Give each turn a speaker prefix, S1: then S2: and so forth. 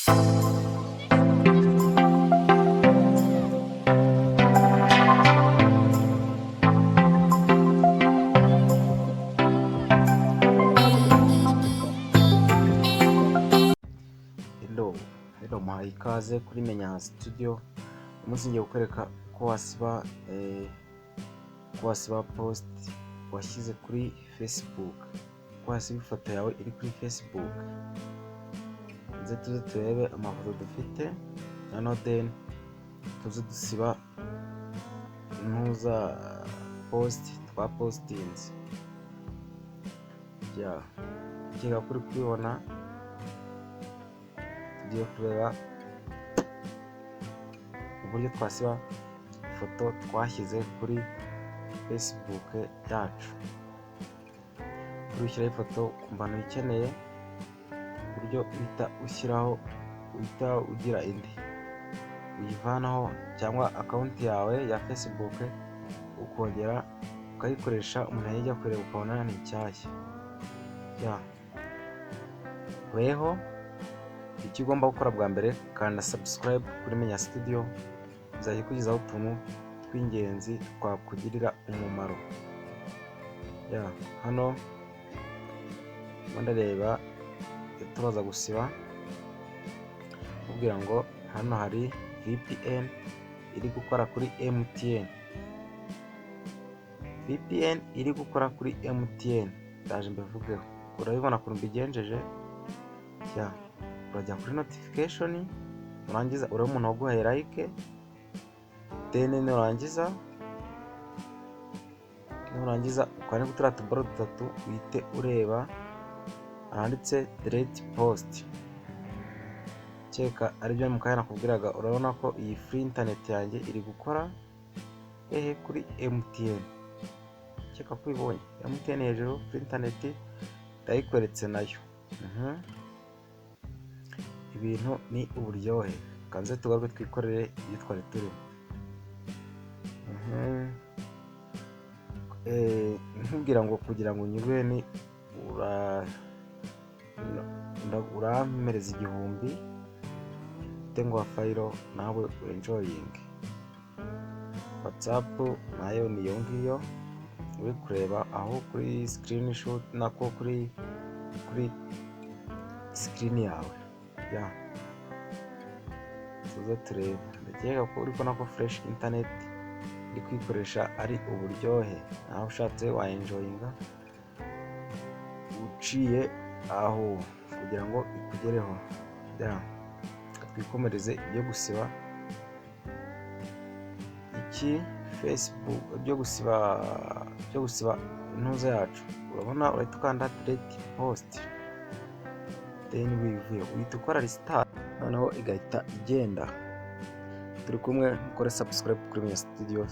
S1: Hello, hello, muhaye ikaze kuri Menya Studio. Uyu munsi ngiye kukwereka uko wasiba post washyize kuri Facebook, uko wasiba ifoto yawe iri kuri Facebook. Nze tuze turebe amafoto dufite, noneho then tuze dusiba ntuza post twapostinze. Ya, ukeka ko uri kubibona. Tugiye kureba uburyo twasiba ifoto twashyize kuri Facebook yacu. Ushyiraho ifoto ukumva ntuyikeneye, uburyo uhita ushyiraho, uhita ugira indi uyivanaho, cyangwa account yawe ya Facebook ukongera ukayikoresha, umuntu yajya kureba ukabona ni nshyashya. Ya, weho icyo ugomba gukora bwa mbere, kanda subscribe kuri Menya Studio, izajya ikugezaho utuntu tw'ingenzi twakugirira umumaro. Ya, hano ndimo ndareba turaza gusiba, kubwira ngo hano hari VPN iri gukora kuri MTN, VPN iri gukora kuri MTN, ndaje mbivugeho. Urabibona ukuntu mbigenjeje. Ya, urajya kuri notification, nurangiza urebe umuntu waguhaye like, then nurangiza ukande kuri turiya tuboro dutatu, uhite ureba ahanditse "delete post". Keka aribyo mu kanya nakubwiraga. Urabona ko iyi free internet yanjye iri gukora hehe? Kuri MTN. Keka ko ubibonye, MTN hejuru, free internet ndayikweretse nayo. Ibintu ni uburyohe. Kanze tugaruke twikorere ibyo twari turimo. Nkubwira ngo kugira ngo unyurwe ni urampereza 1000 mfite ngo file nawe wenjoyinge. WhatsApp nayo ni iyo ngiyo uri kureba aho kuri screenshot, nako kuri screen yawe. Ya, tuze turebe. Ndakeka ko uri kubona ko fresh internet iri kuyikoresha ari uburyohe. Nawe ushatse wayenjoyinga uciye aho kugira ngo ikugereho. Ya, twikomereze ibyo gusiba iki Facebook, ibyo gusiba intuza yacu. Urabona, urahita ukanda delete post, then wivuye uhita ukora restart, noneho igahita igenda. Turi kumwe, mukore subscribe kuri Menya Studio.